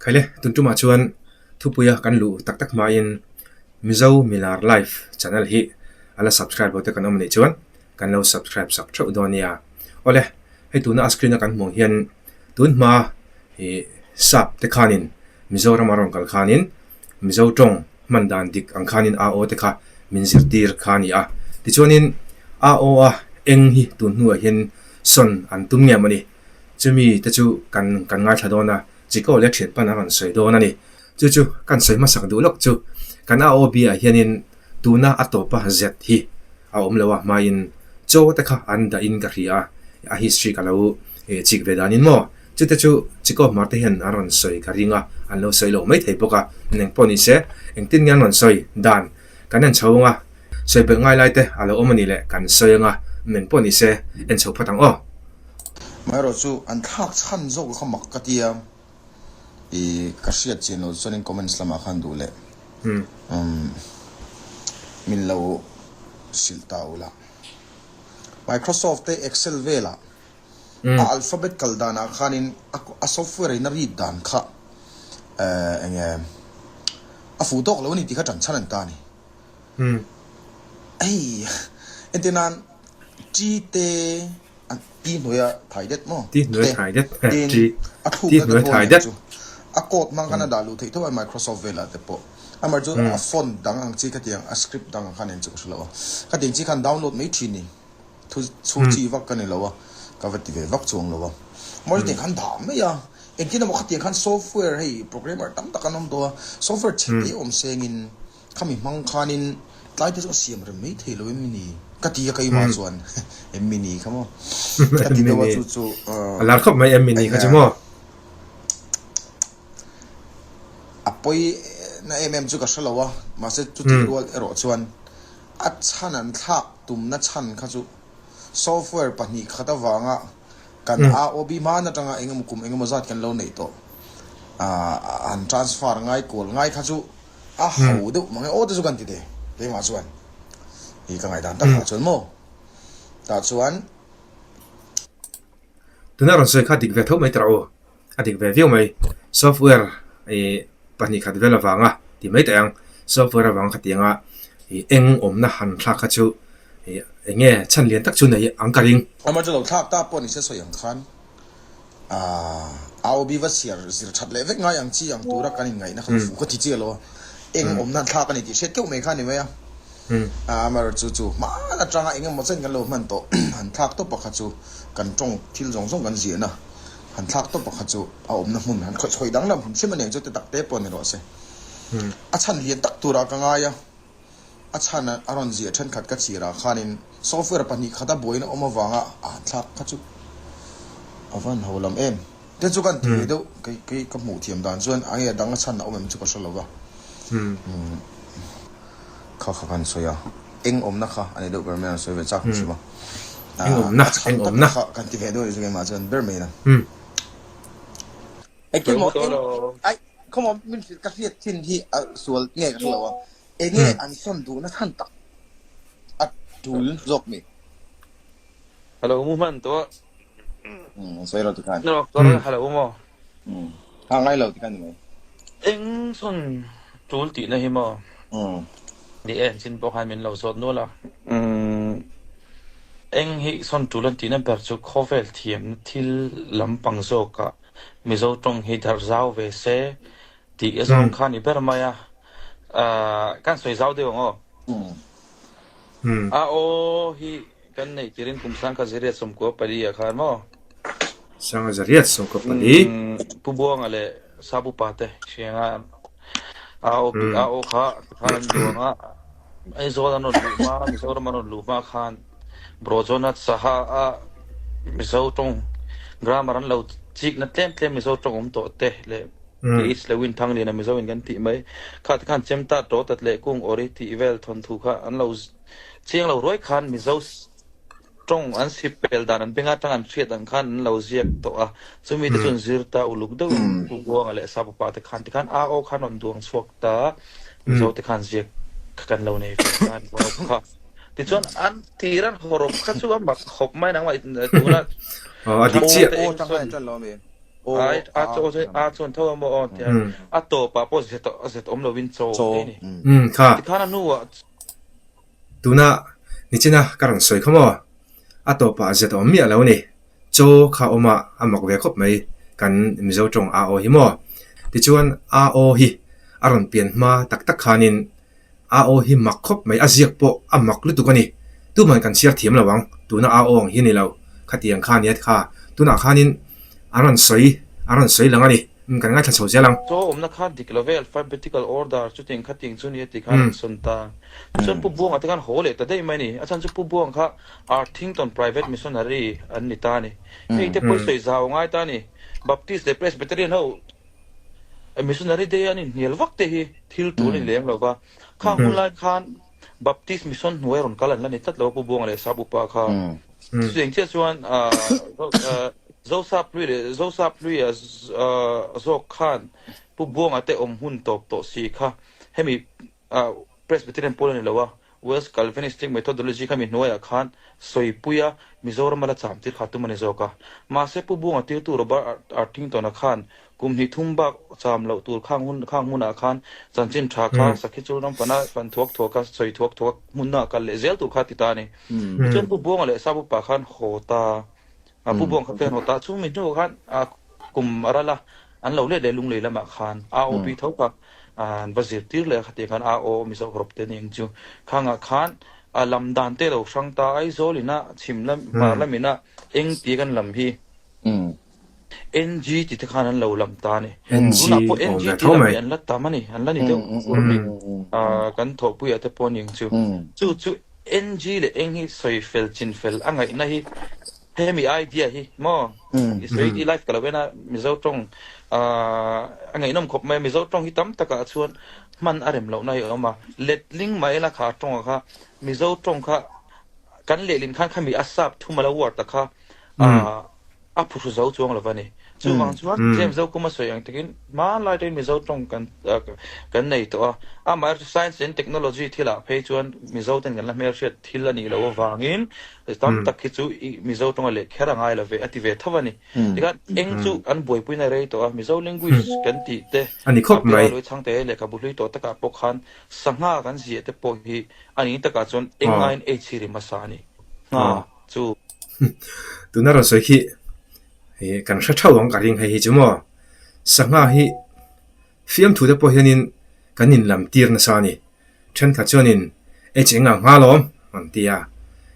Khaile, tun tumah chuan thupuia kan luh tak tak hmain Mizo Milar Live channel hi a la subscribe lo te kan awm anih chuan kan lo subscribe sak theuh dawn nia. Awle, hei tuna a screen a kan hmuh ang hian tun hma ih sap te khanin Mizoram a rawn kal khanin Mizo tawng hman dan dik ang khanin a aw te kha min zirtir kha a ni a. Tichuanin a aw a eng hi tun hnuah hian sawn an tum nge mawni? Chumi te chu kan kan ngaithla dawn a, Chiko leh thianpan a rawn sawi dawn a ni. Chu chu kan sawi hmasak duh lawk chu kan a aw biaah hianin tuna a tawpa Z hi a awm lo a, hmaiin chaw te kha an dahin ka hria a, a history ka lo chik ve danin maw? Chute chu Chiko Hmar te hian an rawn sawi ka ring a, an lo sawi lo maithei bawk a, eng pawh ni se, engtin nge an rawn sawi dan kan en chho ang a, sawi belh ngai lai te a lo awm a nih leh kan sawi ang a, eng pawh ni se en chho phawt ang aw. Amaherawh chu an thlak chhan zawk kha mak ka ti a, i ka hriat chian loh chuanin comments lamah khan duh leh min lo hrilh ta ula. Microsoft te Excel velah A alphabet kal danah khanin a software in a read dan kha eng nge a fuh tawk lo a ni tih kha ṭan chhan an ta a ni. Hei entir nan T te T hnuaia thai det maw? T hnuaia thai det Tin a thlukna te pawh a ni ang chu. A code hmang khan a dah luh theih tho a Microsoft velah te pawh. Amaherawhchu a font dang ang chi khatiang a script dang ang khan eng chu ka hre lo a. Khatiang chi khan download mai ṭhin ni. Thu chhu chi vak ka ni lo a, ka va ti ve vak chuang lo a. Marketing khan dah mai a, engtin emaw khatiang khan software hei programmer tam tak an awm tawh a, software chhe te awm sengin khami hmang khanin tlai te chu a siam rem mai thei lo em ni ka ti a keimah chuan em mi ni kha maw ka ti deuh a chu chu A lar khawp mai em mi ni kha chu maw. A pawi na em em chu ka hre lo a, mahse chutih rual erawh chuan A chhan an thlak tumna chhan kha chu software 2 khat avanga kan AOB hman atanga engemaw kum engemaw zat kan lo neih tawh han transfer ngai kual ngai kha chu a ho deuh mang e aw te chu kan ti thei keimah chuan i ka ngaihdan takah chuan maw tah chuan Tuna rawn sawi kha dik ve tho mai tawh u. A dik ve viau mai. Software ih 2 khat vel avanga ti mai teh ang. Software avang khatianga ih eng awmna han thlak kha chu ih eng nge chhan lian tak chu nei ang ka ring. Amah chu lo thlak ta pawh ni se sawi ang khan aah AOB va chhiar zir that leh vek ngai ang chi ang tura kan inngaihna kha fu ka ti chiah lo a. Eng awmna han thlak a ni tih hriat keuh mai kha a ni mai a. Amaherawhchu chu chu hman atanga eng emaw chen kan lo hman tawh han thlak tawp a kha chu kan tawng thil zawng zawng kan ziahna han thlak tawp a kha chu a awmna hmun han khawih chhawi danglam hrim hrim a ni ang chu te tak te pawh ni rawh se. A chhan lian tak turah ka ngai a, a chhan a rawn ziah thenkhat ka chhirah khanin software 2 khat a buaina awm avanga a han thlak kha chu a van ho lam em. Te chu kan ti ve deuh, kei kei ka hmuh thiam dan chuan a nge a dang a chhan a awm em chu ka hre lo va. Kha kha kan sawi a, eng awmna kha a ni deuh ber mai a, sawi ve chak hrim hrim a. Eng awmna, A chhan eng tak awmna. kha kan ti ve deuh a ni chu keimah chuan ber mai na. Engkim maw eng ai khawmaw min hrilh ka hriat thin hi a sual nge ka hre lo a, enge an sawn duhna chhan tak a tul zawk mi. Hello mu hman tawh. Sawi lo tikhan. No, kar hello maw. Ha ngai lo tikhan ni mai. Eng sawn tul tihna hi maw. Ni e, chin pawh khan min lo zawt nual a. Eng hi sawn tul an tihna ber chu khawvel thiamna thil lampang zawkah Mizo tawng hi darh zau ve se tih a zawng kha a ni ber mai a. Kan sawi zau deuh ang aw. A aw hi Kan neih tirin kum 1994 ah khan maw? 1994. Pu Buanga leh Sabu pa te hrianga AOP AO kha tikhan an duang a, Aizawl an rawn luh hma, Mizoram an rawn luh hma khan Brojonath Saha a Mizo tawng grammar an lo chikna tlem tlem Mizo tawng awm tawh te leh TH Lewin Thangliana Mizo in kan tih mai kha tikhan Chemta Tawtat leh Kung Awri tih vel thawnthu kha an lo Chiang lo ruai khan Mizo tawng an sip pel dan an beng atang an hriat ang khan an lo ziak tawh a, chumi te chu an zir ta uluk deuhin Pu Buanga leh Sa Papa te khan tikhan a aw khan rawn duang chhuak ta, Mizo te khan ziak kha kan lo nei ve ta an hawrawp kha. Tichuan an tir an hawrawp kha chu a mak khawp mai nangmah tuna Aw a dik chiah. Aw tang khan an tan lo ami? Aw Ai a a chaw ti a chuan tho a maw aw tia a tawpah pawh zet zet awm lovin chaw Chaw te ni. Umm kha. Tikhan a hnuah Tuna nichina ka rawn sawi kha maw? A tawpah zet awm miah lo ni. Chaw kha awm a a mak ve khawp mai kan Mizo tawng a aw hi maw? Tichuan a aw hi a rawn pian hma tak tak khanin A aw hi mak khawp mai, a ziak pawh a mak lutuk a ni. Tuman kan chhiar thiam lo ang, tuna a aw ang hi a ni lo. Khatiang kha nia kha, tunah khanin a rawn sawi, a rawn sawi lang a ni. Umm, kan ngaithla chho zel ang. Chaw awmna kha dik lo ve, alphabetical order chutiang khatiang chu nia tih khan an sawn ta. Tichuan Pu Buanga te khan haw leh ta daih mai a ni. A chhan chu Pu Buanga kha Arthington Private Missionary an ni ta a ni. Hei te pawh i sawi zau ngai ta a ni. Baptist leh Presbyterian ho Missionary day an inhnial vak te hi thil tul a ni lem lo va. Khang hun lai khan Baptist Mission hnuai rawn kal an la ni tlat lo a Pu Buanga leh Sap Upa kha. Chutiang chiah chuan Zosap hlui leh Zosap hlui a zawk khan Pu Buanga te awm hun tawp tawh si kha hemi Presbyterian pawl a ni lo a, Welsh Calvinistic Methodology kha mi hnuaiah khan sawipuia Mizoram a la cham tir kha tum a ni zawk a. Mahse Pu Buanga tirtu Robert Arthington-a khan kum hnih thum bak cham loh tur khang hun khang hmunah khan chanchin tha kha sakhi chu ram fana fan thuak thuak a sawi thuak thuak hmunna kal leh zel tur kha a ti ta a ni. Tichuan Pu Buanga leh Sap upa khan haw ta A pu buang kha pen haw ta chung mi hnuah khan kum a ral a, an lo let leh lunglei lamah khan AOP tho kha an va zirtir leh a, khatiang khan AO Mizo hawrawp te ning chu khangah khan a lam dan te lo hrang ta Aizawl ina chhim lam hmar lam ina eng tia kan lam hi NG ti te khan an lo lam ta a ni. Tunah pawh NG ti lam hi an la tam a ni, an la ni deuh fur a ni kan thawhpuiah te pawh ning chu. Chu chu NG leh eng hi sawi fel chin fel a ngaihna hi hemi idea hi maw i sawi i live ka lo en a Mizo tawng a ngaihnawm khawp mai a Mizo tawng hi tam takah chuan hman a rem lohna hi a awm a letling mai ila kha tawngah kha Mizo tawng kha kan lehlin khan khami a sap thum a lo word a kha A phuhru zo chuang lo va ni. Chuvang chuan James Zokuma sawi ang takin hmanlai atangin Mizo tawng kan kan nei tawh a. Amaherawhchu Science and Technology thilah phei chuan Mizo ten kan la hmelhriat thil a nih loh avangin tam tak hi chu Mizo tawnga leh kher a ngai lo ve a ti ve tho a ni. Tikhan eng chu an buaipuina rei tawh a, Mizo linguist kan tih te, a pia lui chhangte lehkhabu hlui tawh takah pawh khan sangha kan ziah te pawh hi a nih takah chuan eng ngaiin ei chhi ri hmasa a ni. Ngha. Chu tuna rawn sawi khi kan hre theuh ang ka ring hei hi chu maw sangha hi fiamthu te pawh hianin kan inlam tir nasa a ni thenkhat chuanin h eng ah ngha lawm an ti a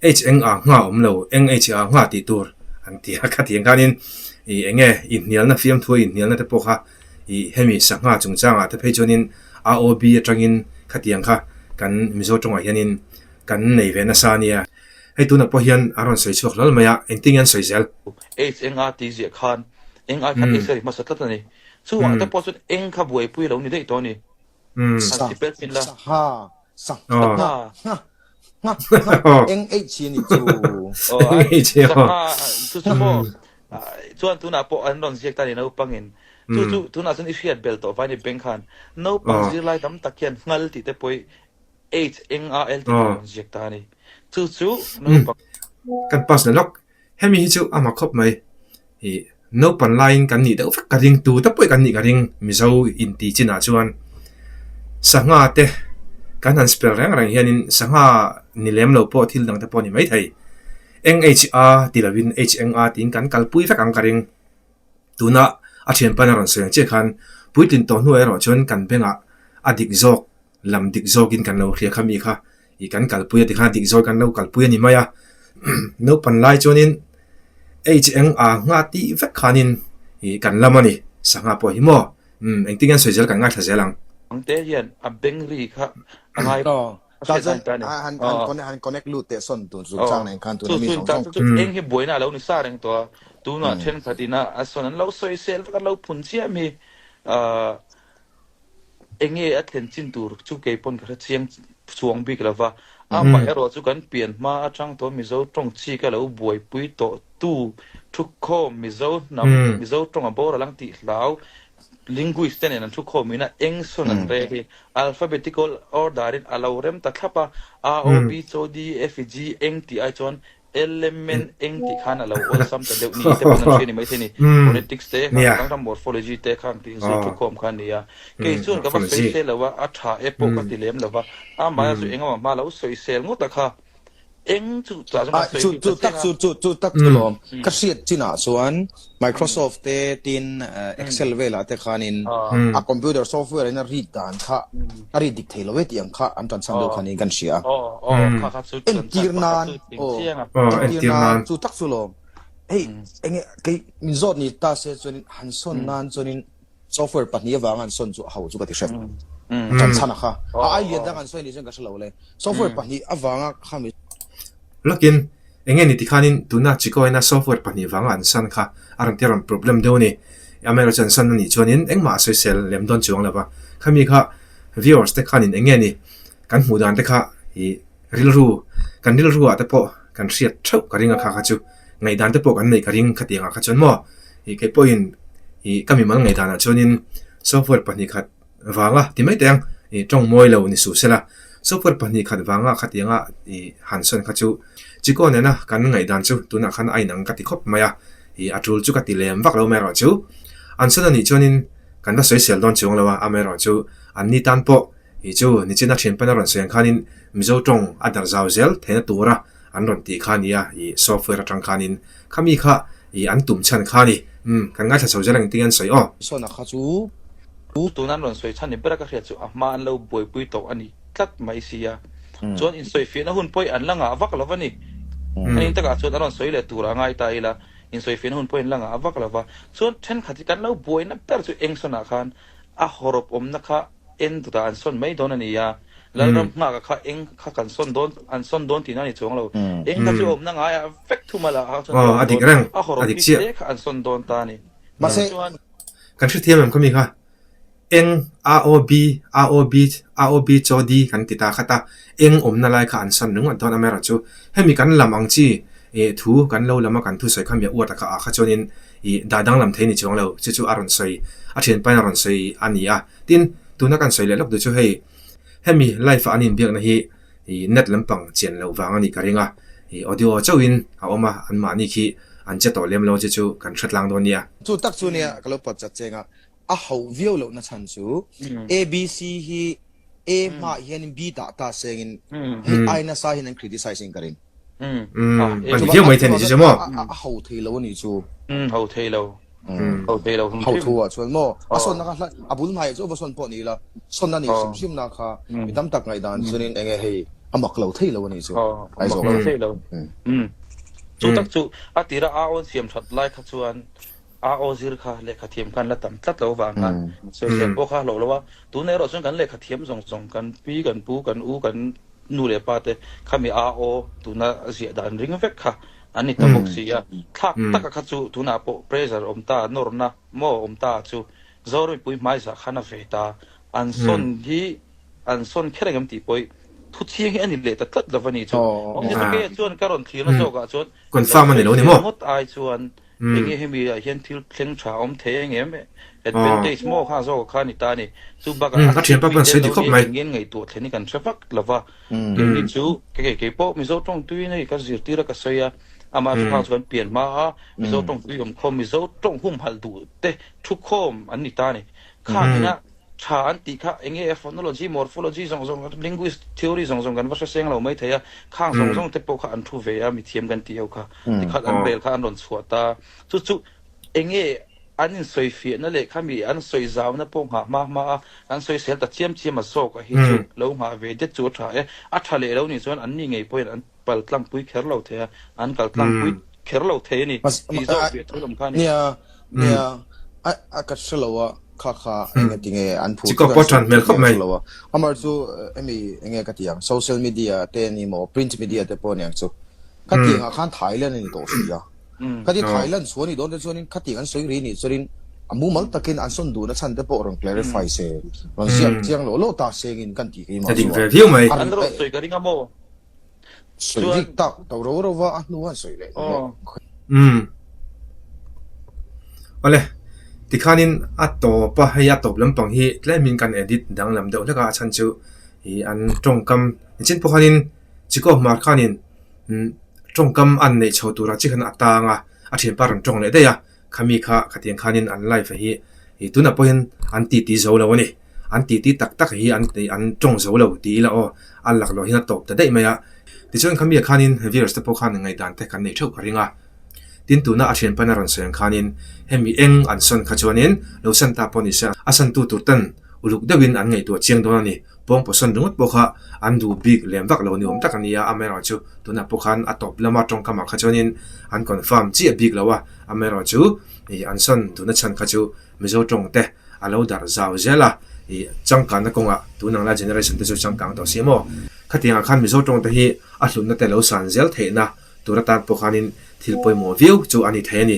h eng ah ngha awm lo eng h ah ngha tih tur an ti a khatiang khanin ih eng nge inhnialna fiamthu a inhnialna te pawh kha ih hemi sangha chungchangah te phei chuanin a aw bi atangin khatiang kha kan Mizo tawngah hianin kan nei ve nasa a nia. Hei tunah pawh hian a rawn sawi chhuak hlal mai a, engtin nge an sawi zel? H eng a tih ziah khan eng ai khan H a ri hmasa tlat a ni. Chungah te pawh chuan eng kha buaipui a lo ni daih tawh a ni. Han ti pel thin la. Saha, sa, ngha, ngha, ngha, ngha, eng H hi a nih chu. Aw, ai, sangha chu chu maw? Chuan tunah pawh an rawn ziak ta a ni naupangin. Chu chu tunah chuan i hriat bel tawh vai ni bank khan naupang zirlai tam tak hian nghal tih te pawh i H eng a L tih kan rawn ziak ta a ni. Chu chu naupang. Kan pass leh lawk. Hemi hi chu a mak khawp mai. Ih naupan laiin kan nih deuh vek ka ring tu te pawh kan nih ka ring Mizo inti chinah chuan sangha te kan han spell reng reng hianin sangha ni lem lo pawh thil dang te pawh a ni maithei. Eng H a ti lovin H eng a tiin kan kalpui vek ang ka ring. Tuna a thianpain a rawn sawi ang chiah khan puitlin tawh hnuah erawh chuan kan bengah a dik zawk lam dik zawkin kan lo hria kha mi kha ih kan kalpui a tikhan dik zawk kan lo kalpui a ni mai a naupan lai chuanin h eng a ngha tih vek khanin ih kan lam a ni sangha pawh hi maw umm engtin nge an sawi zel kan ngaithla zel ang. Angte hian a beng ri kha a ngai a hriat dan ta a ni. Han connect lut teh sawn tun chu chang nen khan tuna mi zawng zawng. Chu eng hi buaina a lo ni sa reng tawh a tunah thenkhat ina a sawn an lo sawi sel vek an lo phun chiam hi ahh Enge a thlen chin tur chu kei pawn ka hre chiang chuang bik lo va, amah erawh chu kan pian hma atang tawh Mizo tawng chi ka lo buaipui tawh tu thukhawm Mizo hnam Mizo tawng a boral ang tih hlau linguist te nen an thukhawm in a eng sawn an rel hi alphabetical order in a lo rem ta thlap a, A O B C D E F G eng tih ai chuan. Element eng tih khan a lo awlsam ta deuh ni te pawn an hria ni maithei ni. Phonetics te kha dang dang morphology te kha ang tih inzir thu khawm kha a ni a. Kei chuan ka va sawisel lo a, a tha e pawh ka ti lem lo va, amah chu engemaw hma lo sawisel ngawt a kha. Eng chu tah chuan kan sawi Chu ta tak chiang a. chu chu chu tak chu lawm. Ka hriat chinah chuan Microsoft te tin Excel velah te khanin a computer software in a read dan kha a read dik thei lo e tih ang kha an tan chhan deuh khanin kan hria a. Entir nan aw entir nan chu tak chu lawm. Hei enge kei min zawt ni ta se chuanin han sawn nan chuanin Software pahnih avanga an sawn chu a ho chu ka ti hrep. Kan chhan a kha. A ai lian dang an sawi ni chuan ka hre lo le. Software pahnih avanga khami. Lakin, enge ni tikhanin tuna Chico-ina software pahnih vanga an san kha a rawn ti a rawn problem deuh a ni. Amaherawhchu chu an san a nih chuanin engmah a sawisel lem dawn chuang lo va. Khami kha viewers te khanin enge ni kan hmuh dan te kha ih Rilru, kan rilruah te pawh kan hriat theuh ka ring a kha kha chu ngaihdan te pawh kan neih ka ring khatiang ah kha chuan maw ih kei pawhin ih ka mimal ngaihdan ah chuanin software pahnih khat vanga ti mai teh ang ih tawng mawi lo ni suh sela software pahnih khat vanga khatianga ih han sawn kha chu Chiko nena kan ngaihdan chu tunah khan a inang ka ti khawp mai a ih a tul chu ka ti lem vak lo mai erawh chu an sawn a nih chuanin kan va sawisel dawn chuang lo a amaherawh chu an ni tan pawh Ih chu nichina thianpan a rawn sawi ang khanin Mizo tawng a darh zau zel theihna tura an rawn tih kha a nia ih software atang khanin khami kha ih an tum chhan kha a ni. Umm kan ngaithla chho zel ang engtin nge an sawi aw. Sawna kha chu. Tuna an rawn sawi chhan ni bera ka hriat chu a hma an lo buaipui tawh a ni tlat mai sia. Chuan insawifiahna hun pawh hi an la ngah vak lo va ni. A ning takah chuan a rawn sawi leh tur a ngai ta ila insawifiahna hun pawh hi an la ngah vak lo va. Chuan thenkhat hi kan lo buaina ber chu eng sawnah khan a hawrawp awmna kha En tutah an sawn mai dawn a ni a, Lalram nghaka kha eng kha kan sawn dawn, an sawn dawn tihna a ni chuang lo. Eng kha chu awmna ngaiah vek thum a la a chuan a awm dawn, a hawrawp bik te kha an sawn dawn ta a ni. Mahse, kan hrethiam em khami kha, eng A O B, A O B, A O B chaw D kan ti ta khat a, eng awmna lai kha an sawn ringawt dawn amaherawhchu hemi kan lam ang chi thu kan lo lam a kan thusawi kha mi a uat a kha ah kha chuanin ih dah danglam thei ni chuang lo, chu chu a rawn sawi, a thianpain a rawn sawi a ni a. Tin, tuna kan sawi leh lawk duh chu hei, hemi live a an inbiakna hi ih net lampang chian loh vang a nih ka ring a, ih audio chauhin a awm a, anmahni khi an che tawh lem lo che chu kan hre tlang dawn nia. Chu tak chu nia ka lo pawt chat cheng a, a hauh viau lohna chhan chu ABC hi A hmaah hianin B dah ta sengin hei ai nasa hian an criticize in ka ring. A ni viau mai thei a ni chu chu maw? A ho thei lo a ni chu. Ho thei lo. Ho thei lo hrim hrim. Ho thu ah chuan maw? A sawnna kha hla a bul hmaiah chu va sawn pawh ni ila, sawnna nih hrim hrim na kha mi tam tak ngaihdan chuanin eng nge hei a mak lo thei lo a ni chu. A mak lo thei lo. Chu tak chu a tira a awn siam that lai kha chuan a aw zir kha lehkha thiam khan la tam tlat lo vang khan sawisel pawh kha a hlauh lo a, tunah erawh chuan kan lehkha thiam zawng zawng kan pi kan pu kan u kan nu leh pa te khami a aw tuna ziah dan ring vek kha an ni ta bawk si a, thlak taka kha chu tunah pawh pressure awm ta nawrna maw awm ta chu Zoram mipui hmaizah khan a ve ta, an sawn hi an sawn kher engem tih pawh hi thu chiang hi a ni leh ta tlat lo a ni chu. Awmzia chu kei chuan ka rawn thlirna zawkah chuan lo sawisel ngawt ai chuan Enge hemi ah hian thil thleng tha awm thei eng em? Advantage maw kha zawk kha a ni ta a ni. Chu bakah a thilpui te lo hi eng nge ngaihtuah thlen hi kan hre vak lo va. Keini chu kei kei pawh Mizo tawng tuiin hei ka zirtir a ka sawi a, amah chu khang chu kan pian hma a, Mizo tawng tui awm khawm, Mizo tawng humhalh duh te thu khawm an ni ta a ni. Khang ina tha an tih kha eng nge phonology, morphology zawng zawng, linguist theory zawng zawng kan va hre seng lo mai thei a, khang zawng zawng te pawh kha an thu ve a, mithiam kan tih ho kha tikhat an bel kha an rawn chhuah ta. Chu chu eng nge an insawifiahna leh khami an sawi zauna pawh nghah hma hma a, an sawisel ta chiam chiam a zawk a hi chu lo nghah ve det chu a tha e. A tha leh lo nih chuan an ni ngei pawhin an pal tlangpui kher lo thei a, an kal tlangpui kher lo thei a ni tih zawk ve thu lam kha a ni. Nia, nia, a a ka hre lo a, kha kha enge tinge an phur Chikawk pawh tan hmel khawp mai. Lo a, amar chu hemi enge ka ti ang, social media te ni maw, print media te pawh aniang chu, khatiang ah khan Thailand a ni tawh si a. Khati Thailand chhuah a nih dawn te chuanin khatiang an sawi ri nih chuanin a mumal takin an sawn duhna chhan te pawh rawn clarify se, rawn ziak chiang loh loh ta sengin kan tih keimah chu a. A dik ve viau mai. An rawn sawi ka ring a maw? Sawi rik tak to ro ro va a hnu an sawi leh leh. Umm. Awle, tikhanin a tawp a, hei a tawp lampang hi tlemin kan edit danglam deuh hlek a, a chhan chu ih an tawngkam nichin pawh khanin Chikawp hmar khanin umm. Tawngkam an neih chho turah chi khan a tang a, a thianpa rawn tawng leh daih a, khami kha khatiang khanin an live hi ih tunah pawhin an titi zo lo a ni. An titi tak tak hi an an tawng zo lo ti ila aw, a laklawh hian a tawp ta daih mai a. Tichuan khami ah khanin viewers te pawh khan ngaihdan te kan nei theuh ka ring a. Tin tuna a thianpain a rawn sawi ang khanin hemi eng an sawn kha chuanin lo san ta pawh ni se a santu tur ten uluk deuhin an ngaihtuah chiang dawn a ni. Pawng pawhsawn ringawt pawh kha an duh bik lem vak lo ni awm tak a nia, amaherawhchu tunah pawh khan a tawp lama tawngkamah kha chuanin an confirm chiah bik lo a, amaherawhchu ih an sawn duhna chhan kha chu Mizo tawng te a lo darh zau zel a, ih changkanna kawngah tun ang lai generation te chu changkang tawh si maw? Khatiangah khan Mizo tawng te hi a hlutna te lo san zel theihna tur atan pawh khanin thil pawimawh viau chu a ni thei a ni.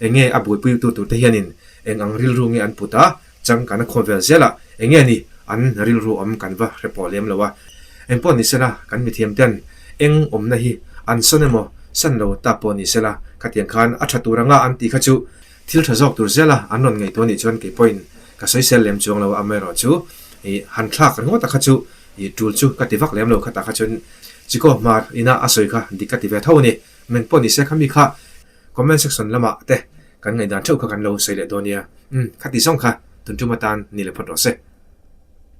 Eng nge a buaipuitu tur te hianin eng ang rilru nge an put a, Changkana khawvel zelah eng nge ni an rilru awm kan va hre pawh lem lo a. Eng pawh ni sela kan mithiam ten eng awmna hi an sawn emaw san lo ta pawh ni sela khatiang khan a tha tur anga an tih kha chu thil tha zawk tur zela an rawn ngaihtuah nih chuan kei pawhin ka sawisel lem chuang lo a amaherawh chu ih han thlak ringawt a kha chu ih tul chu ka ti vak lem lo khatah kha chuan Chikaw hmar ina a sawi kha dik ka ti ve tho a ni. Meng pawh ni se khami kha Comment section lamah te kan ngaihdan theuh kha kan lo sawi leh dawn nia. Umm, khati zawng kha tun tum atan ni leh phawt rawh se.